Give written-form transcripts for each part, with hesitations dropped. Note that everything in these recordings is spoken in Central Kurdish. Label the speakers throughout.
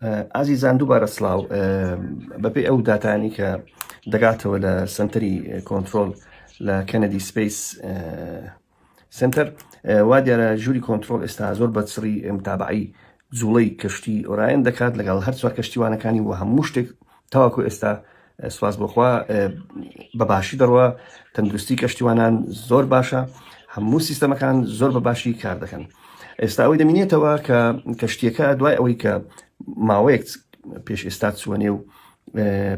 Speaker 1: ئازیزان دووبارە سڵاو بەپێی ئەو داتانی کە دەگاتەوە لە سنتەری کۆنترۆل لە Kennedy Space Center وا دیارە ژووری کۆنترۆل ئێستا زۆر بە چڕی متابعی جوڵەی کەشتی ئۆراین دەکات لەگەڵ هەر چوار کەشتیوانەکانی و هەموو شتێک تاوەکو ئێستا سواز بۆخوا بە باشی دەڕوا تەندروستی کەشتیوانان زۆر باشە هەموو سیستەمەکان زۆر بە باشی کار دەکەن ئێستا ئەوەی دەمینێتەوە کە کەشتیەکە دوای ئەوەی کە ماوەیەک پێش ئێستا چووە نێو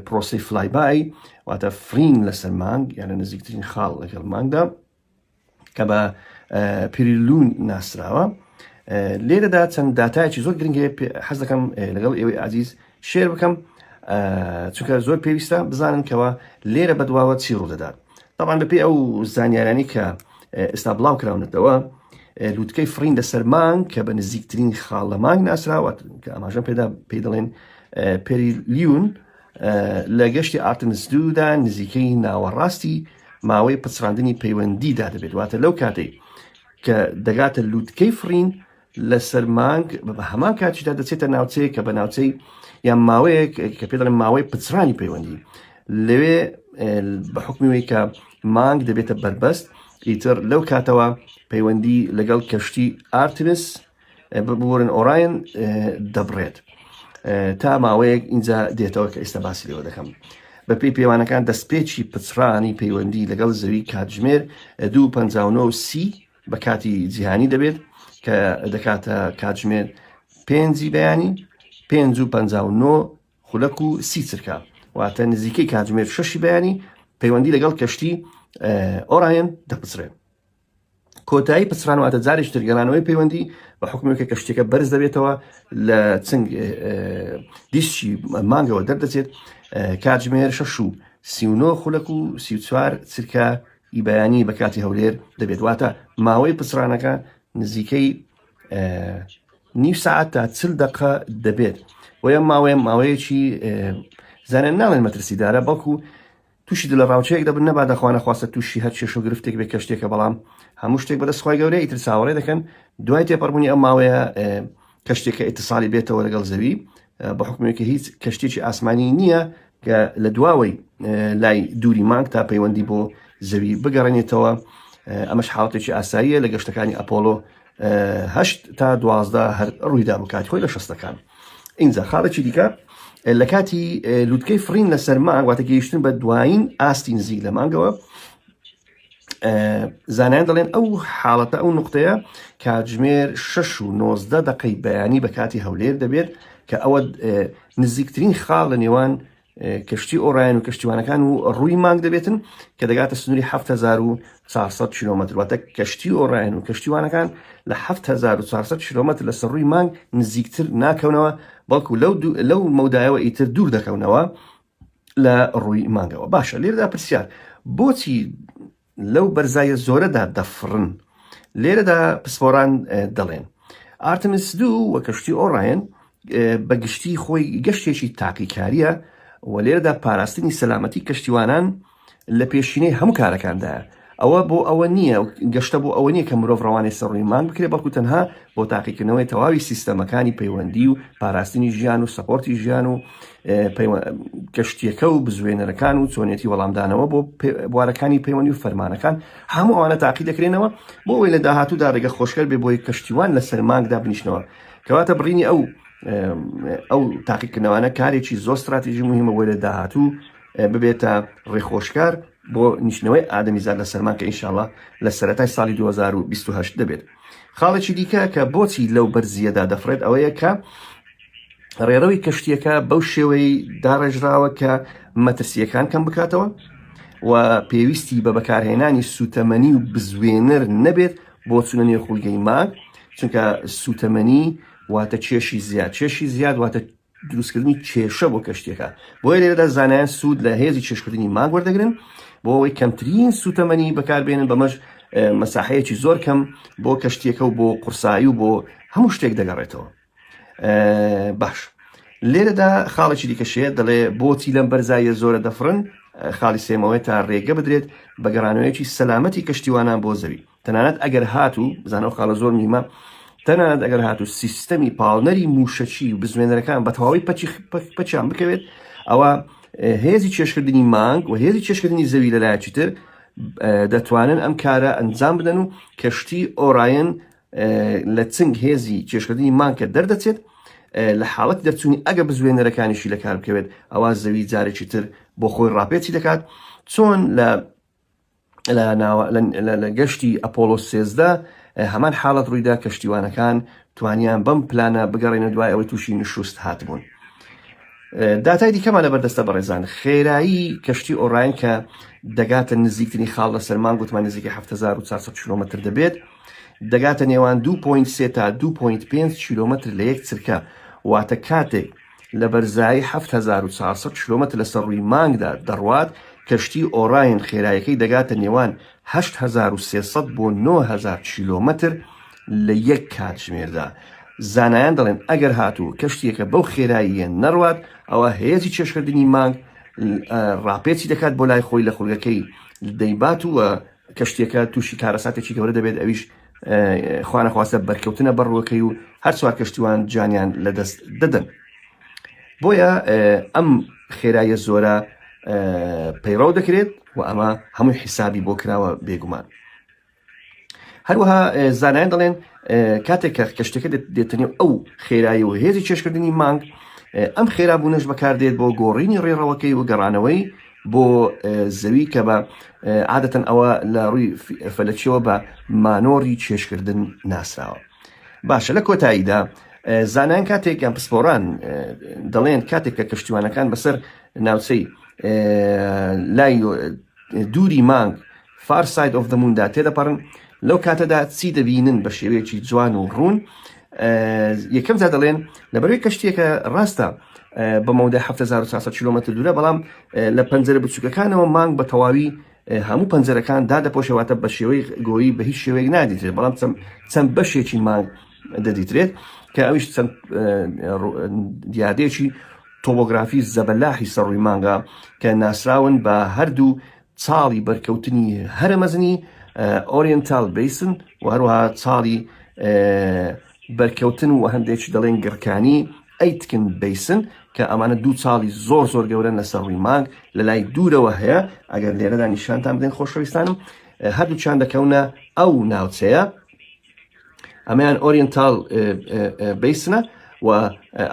Speaker 1: پرۆسی flyby واتە فرین لەسەر مانگ یان لە نزیکترین خاڵ لەگەڵ مانگدا کە بە perilune ناسراوە لێرەدا چەند داتایەکی زۆر گرنگ هەیە حەز دەکەم لەگەڵ ئێوەی ئازیز share بکەم چونکە زۆر پێویستە بزانن کەەوە لێرە بەدواوە چی ڕوودەدات طبعا بەپێی ئەو زانیارانی کە ئێستا بڵاو کراونەتەوە لوتکەی فڕین لەسەر مانگ کە بە نزیکترین خاڵ لە مانگ ناسراوە کە ئاماژەم پێدا پێی دەڵێن perilune لە گەشتی ئارتمس دوودا نزیکەی ناوەڕاستی ماوەی پچڕاندنی پەیوەندیدا دەبێت واتە لەو کاتەی کە دەگاتە لوتکەی فڕین لەسەر مانگ بە هەمان کاتیشدا دەچێتە ناوچەیە کە بە ناوچەی یان ماوەیەک کە پێ دەڵێن ماوەی پچڕانی پەیوەندی لەوێ بە حکمیەوەی کە مانگ دەبێتە بەربەست ئیتر لەو کاتەوە پەیوەندی لەگەڵ کەشتی ئارتمس ببورن ئۆراین دەبڕێت تا ماوەیەک ئینجا دێتەوە کە ئێستا باسی لێوە دەکەم بەپێی پێوانەکان دەستپێکی پچڕانی پەیوەندی لەگەڵ زەوی کاتژمێر 2:59 سی بە کاتی جیهانی دەبێت کە دەکاتە کاتژمێر پێنجی بەیانی 5:59 خولەک و سی چرکە واتە نزیکەی کاتژمێر شەشی بەیانی پەیوەندی لەگەڵ کەشتی ئۆراین دەپچڕێت. کۆتایی پچڕان واتە جارێکی تر گەڕانەوەی پەیوەندی بە حکومێک کە کەشتیەکە بەرز دەبێتەوە لە چنگ دیسکی مانگەوە دەردەچێت کاتژمێر 6 و 39 خولەک و 34 چرکە ی بەیانی بە کاتی هەولێر دەبێت واتە ماوەی پچڕانەکە نزیکەی نیو سعات تا چل دقە دەبێت بۆیە ماوەیە ماوەیەکی زانە ناڵێن مەترسیدارە بەڵکو تووشی دڵەڕاوکێیەک دەبن نەبادا خوا نەخواستە تووشی هەر کێشە و گرفتێک بێت کەشتێکە بەڵام هەموو شتێک بەدەست خوای گەورەیە ئیتر چاوەڕێ دەکەن دوای تێپەڕبوونی ئەم ماوەیە کەشتێکە ئیتساڵی بێتەوە لەگەڵ زەوی بە حکومێکی هیچ کەشتێکی ئاسمانی نییە کە لە دواوەی لای دووری مانگ تا پەیوەندی بۆ زەوی بگەڕێنێتەوە ئەمەش حاڵەتێکی ئاساییە لە گەشتەکانی ئەپۆلۆ هەشت تا 12 هەر ڕوویدا بوو کاتی خۆی لە شەستەکان ئینجا خاڵێکی دیکە لە کاتی لوتکەی فڕین لەسەر مانگ واتە گەیشتن بە دوایین ئاستی نزیک لە مانگەوە زانایان دەڵێن ئەو حاڵەتە ئەو نقطەیە کاتژمێر 6 و 19 دقەی بەیانی بە کاتی هەولێر دەبێت کە ئەوە نزیکترین خاڵ لە نێوان کەشتی ئۆرایەن و کەشتیوانەکان و ڕووی مانگ دەبێتن کە دەگاتە سنووری 7400 کیلۆمەتر واتە کەشتی ئۆرایەن و کەشتیوانەکان لە 7400 کیلۆمەتر لەسەر ڕووی مانگ نزیکتر ناکەونەوە بەڵکو لەو لەو مەودایەوە ئیتر دوور دەکەونەوە لە ڕووی مانگەوە باشە لێرەدا پرسیار بۆچی لەو بەرزاییە زۆرەدا دەفڕن. لێرەدا پسپۆران دەڵێن ئارتمیس دوو و کەشتی ئۆڕایەن بە گشتی خۆی گەشتێکی تاقیکارییە و لێرەدا پاراستنی سەلامەتی کەشتیوانان لە پێشینەی هەموو کارەکاندایە. ئەوە بۆ ئەوە نییە گەشتە بۆ ئەوە نییە کە مرۆڤ ڕەوانەی سەر ڕووی مانگ بکرێت بەڵکو تەنها بۆ تاقیکردنەوەی تەواوی سیستەمەکانی پەیوەندی و پاراستنی ژیان و support ی ژیان و کەشتیەکە و بزوێنەرەکان و چۆنێتی وەڵامدانەوە بۆ بوارەکانی پەیوەندی و فەرمانەکان هەموو ئەوانە تاقی دەکرێنەوە بۆ ئەوەی لە داهاتوودا ڕێگە خۆشکەر بێ بۆی کەشتیوان لەسەر مانگدا بنیشنەوە کەواتە بڕینی ئەو ئەو تاقیکردنەوانە کارێکی زۆر ستراتیژی مهمە بۆی لە داهاتوو ببێتە ڕێخۆشکار بۆ نیشتنەوەی ئادەمیزاد لە سەرمان کە ئینشاڵا لە سەرەتای ساڵی 2028 دەبێت خاڵێکی دیکە کە بۆچی لەو بەرزیەدا دەفرێت ئەوەیە کە ڕێڕەوی کەشتیەکە بەو شێوەی داڕێژراوە کە مەترسیەکان کەم بکاتەوە و پێویستی بە بەکارهێنانی سوتەمەنی و بزوێنەر نەبێت بۆ چونە نێو خولگەی مانگ چونکە سوتەمەنی واتە کێشی زیاد کێشی زیاد واتە دروستکردنی کێشە بۆ کەشتیەکە بۆیە لێرەدا زانایان سوود لە هێزی کێشکردنی مانگ وەردەگرن بۆ ئەوەی کەمترین سوتەمەنی بەکاربێنن بەمەش مەساحەیەکی زۆر کەم بۆ کەشتیەکە و بۆ قورسایی و بۆ هەموو شتێک دەگەڕێتەوە باش لێرەدا خاڵێکی دیکەشێ دەڵێ بۆچی لەم بەرزاییە زۆرە دەفڕن خاڵی سێمەوەی تا ڕێگە بدرێت بە گەڕانەوەیەکی سەلامەتی کەشتیوانان بۆ زەوی تەنانەت ئەگەر هاتوو بزانەوە خاڵە زۆر مهمە. تەنانەت ئەگەر هاتوو سیستەمی پاڵنەری مووشەکی و بزوێنەرەکان بە تەواوی پەچیان بکەوێت، ئەوا هێزی کێشکردنی مانگ و هێزی کێشکردنی زەوی لەلایەکی تر دەتوانن ئەم کارە ئەنجام بدەن و کەشتی ئۆراین لە چنگ هێزی کێشکردنی مانگ کە دەردەچێت لە حاڵەتی دەرچوونی ئەگە بزوێنەرەکانیشی لەکار بکەوێت ئەوا زەوی جارێکی تر بۆ خۆی ڕاپێچی دەکات چۆن لە لە گەشتی ئەپۆلۆ 13 هەمان حاڵەت ڕوویدا کەشتیوانەکان توانیان بەم پلانە بگەڕێنە دوای ئەوەی تووشی نشوست هاتبوون. داتای دیکەمان لەبەردەستە بەڕێزان خێرایی کەشتی ئۆراین کە دەگاتە نزیکترین خاڵ لەسەر مانگ گوتمان نزیکەی 7400 کیلۆمەتر دەبێت دەگاتە نێوان 2.3 تا 2.5 کیلۆمەتر لە یەک چرکە واتە کاتێک لە بەرزایی 7400 کیلۆمەتر لەسەر ڕووی مانگدا دەڕوات کەشتی ئۆراین خێرایەکەی دەگاتە نێوان 8300 بۆ 9000 کیلۆمەتر لە یەک کاتژمێردا. زانایان دەڵێن ئەگەر هاتوو کەشتییەکە بەو خێراییە نەڕوات ئەوا هێزی کێشکردنی مانگ ڕاپێچی دەکات بۆ لای خۆی لە خولگەکەی دەیبات و کەشتیەکە تووشی کارەساتێکی گەورە دەبێت ئەویش خوانەخواستە بەرکەوتنە بەڕووەکەی و هەر چوار کەشتیوان گیانیان لەدەست دەدەن. بۆیە ئەم خێراییە زۆرە پەیڕەو دەکرێت و ئەمە هەمووی حیسابی بۆ کراوە بێگومان. هەروەها زانایان دەڵێن کاتێک کە کەشتەکە دێتە نێو ئەو خێرایی و هێزی کێشکردنی مانگ ئەم خێرابوونەش بەکاردێت بۆ گۆڕینی ڕێڕەوەکەی و گەڕانەوەی بۆ زەوی کە بە عادەتەن ئەوە لە ڕووی فەلەکیەوە بە مانۆڕی کێشکردن ناسراوە. باشە لە کۆتاییدا زانایان کاتێک یان پسپۆران دەڵێن کاتێک کە کەشتیوانەکان بەسەر ناوچەی لای دووری مانگ Far Side of the Moon دا تێدەپەڕن، لەو کاتەدا چی دەبینن بە شێوەیەکی جوان و ڕوون؟ یەکەم جار دەڵێن لەبەرەوەی کەشتیەکە ڕاستە بە مەودای 7400 کیلۆمەتر دوورە بەڵام لە پەنجەرە بچووکەکانەوە مانگ بە تەواوی هەموو پەنجەرەکان دادەپۆشێ واتە بە شێوەی گۆیی بە هیچ شێوەیەک نادیترێت بەڵام چەند بەشێکی مانگ دەدیترێت کە ئەویش چەند دیاردەیەکی تۆبۆگرافی زەبەلاحی سەر ڕووی مانگە کە ناسراون بە هەردوو چاڵی بەرکەوتنی هەرە مەزنی Orientale Basin و هەروەها چاڵی بەرکەوتن و هەندێکی دەڵێن گڕکانی Aitken Basin کە ئەمانە دوو چاڵی زۆر زۆر گەورەن لەسەر ڕووی مانگ لە لای دوورەوە هەیە ئەگەر لێرەدا نیشانتان بدەین خۆشەویستانم هەردووچیان دەکەونە ئەو ناوچەیە ئەمەیان Orientale Basin ە و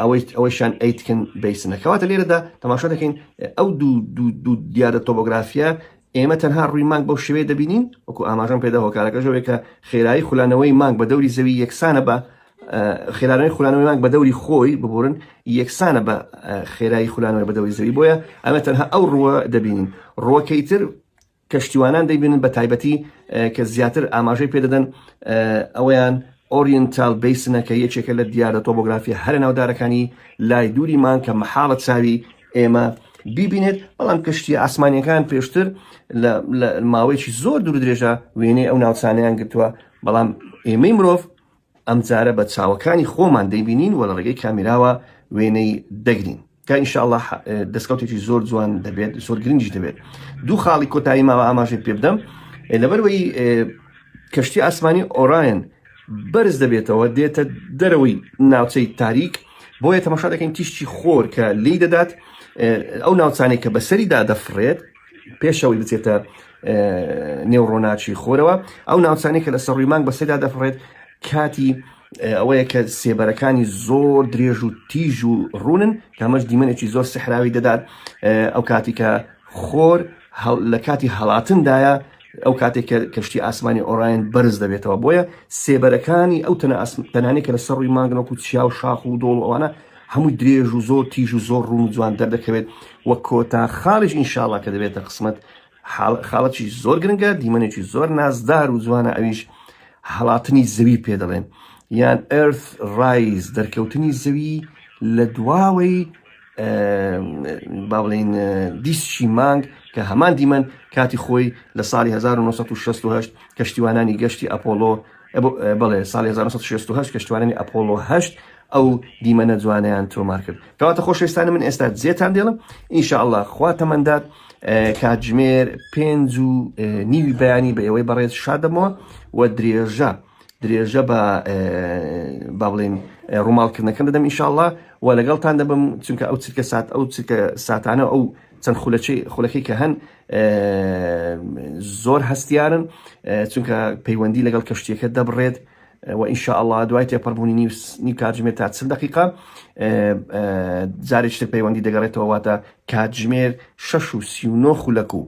Speaker 1: ئەوەی ئەوەیشان Aitken Basin ە کەواتە لێرەدا تەماشا دەکەین ئەو دوو دوو دیارە تۆبۆگرافیە ئێمە تەنها ڕووی مانگ بەو شێوەیە دەبینین وەکو ئاماژەم پێدا هۆکارەکەش ئەوەیە کە خێرایی خولانەوەی مانگ بە دەوری زەوی یەکسانە بە خێرانەوەی خولانەوەی مانگ بە دەوری خۆی ببورن یەکسانە بە خێرایی خولانەوەی بە دەوری زەوی بۆیە ئەمە تەنها ئەو ڕووە دەبینین ڕووەکەی تر کەشتیوانان دەیبینن بە تایبەتی کە زیاتر ئاماژەی پێدەدەن ئەوەیان Orientale Basin ە کە یەکێکە لە دیاردە تۆبۆگرافیە هەرە ناودارەکانی لای دووری مانگ کە مەحاڵە چاوی ئێمە بیبینێت بەڵام کەشتیە ئاسمانیەکان پێشتر لە ماوەیەکی زۆر دوور درێژە وێنەی ئەو ناوچانەیان گرتووە بەڵام ئێمەی مرۆڤ ئەمجارە بە چاوەکانی خۆمان دەیبینین و لە ڕێگەی کامیراوە وێنەی دەگرین کە ئینشاءاللە دەستکەوتێکی زۆر جوان دەبێت زۆر گرنگیش دەبێت دوو خاڵی کۆتایی ماوە ئاماژەی پێ بدەم لەبەرەوەی کەشتی ئاسمانی ئۆراین بەرز دەبێتەوە دێتە دەرەوەی ناوچەی تاریک بۆیە تەماشا دەکەین تیشکی خۆر کە لی دەدات ئەو ناوچانێک کە بەسەریدا دەفڕێت پێشەوەی بچێتە نێو ڕۆناکی خۆرەوە ئەو ناوچانەی کە لەسەر ڕووی مانگ بەسەردا دەفڕێت کاتی ئەوەیە کە سێبەرەکانی زۆر درێژ و تیژ و ڕوونن کە ئەمەش دیمەنێکی زۆر سحراوی دەدات ئەو کاتی کە خۆر لە کاتی هەڵاتندایە ئەو کاتێک کە کەشتی ئاسمانی ئۆراین بەرز دەبێتەوە بۆیە سێبەرەکانی ئەو تەنانەی کە لەسەر ڕووی مانگن وەکو چیا و شاخ و دۆڵ و ئەوانە هەمووی درێژ و زۆر تیژ و زۆر ڕوون و جوان دەردەکەوێت و کۆتا خاڵیش ئینشاڵا کە دەبێتە قسمەت خاڵەکی زۆر گرنگە دیمەنێکی زۆر نازدار و جوانە ئەویش هەڵاتنی زەوی پێ دەڵێن یان Earth Rise دەرکەوتنی زەوی لە دواوەی با بڵێین دیسکی مانگ کە هەمان دیمەن کاتی خۆی لە ساڵی 1968 کەشتیوانانی گەشتی ئەپۆلۆ بەڵێ ساڵی 1968 کەشتیوانانی ئەپۆلۆ 8 ئەو دیمەنە جوانیان تۆمار کرد کەواتە خۆشەویستانی من ئێستا جێتان دێڵم ئینشاءاللە خوا تەمەندات کاتژمێر پێنج و نیوی بەیانی بە ئێوەی بەڕێز شادەمەوە و درێژە. درێژە بە با بڵێین ڕووماڵکردنەکەم دەدەم ئینشاءاللە و لەگەڵتان دەبم چونکە ئەو چرکە سات ئەو چرکە ساتانە ئەو چەند خولەکی خولەکەی کە هەن زۆر هەستیارن چونکە پەیوەندی لەگەڵ کەشتیەکە دەبڕێت و ئینشاءاللە دوای تێپەڕبوونی نیو کاتژمێر تا 40 دقیقە جارێکی تر پەیوەندی دەگەڕێتەوە واتە کاتژمێر 6 و 39 خولەک و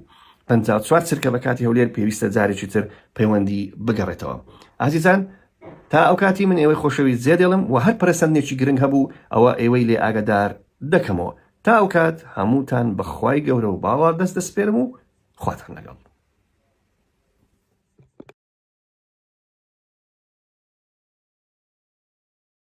Speaker 1: 54 چرکە بە کاتی هەولێر پێویستە جارێکی تر پەیوەندی بگەڕێتەوە. ئازیزان تا ئەو کاتی من ئێوەی خۆشەویست جێدێڵم و هەر پەرەسەندنێکی گرنگ هەبوو ئەوە ئێوەی لێ ئاگادار دەکەمەوە. تا ئەو کات هەمووتان بە خوای گەورە و باڵا دەست دەسپێرم و خواتان لەگەڵ.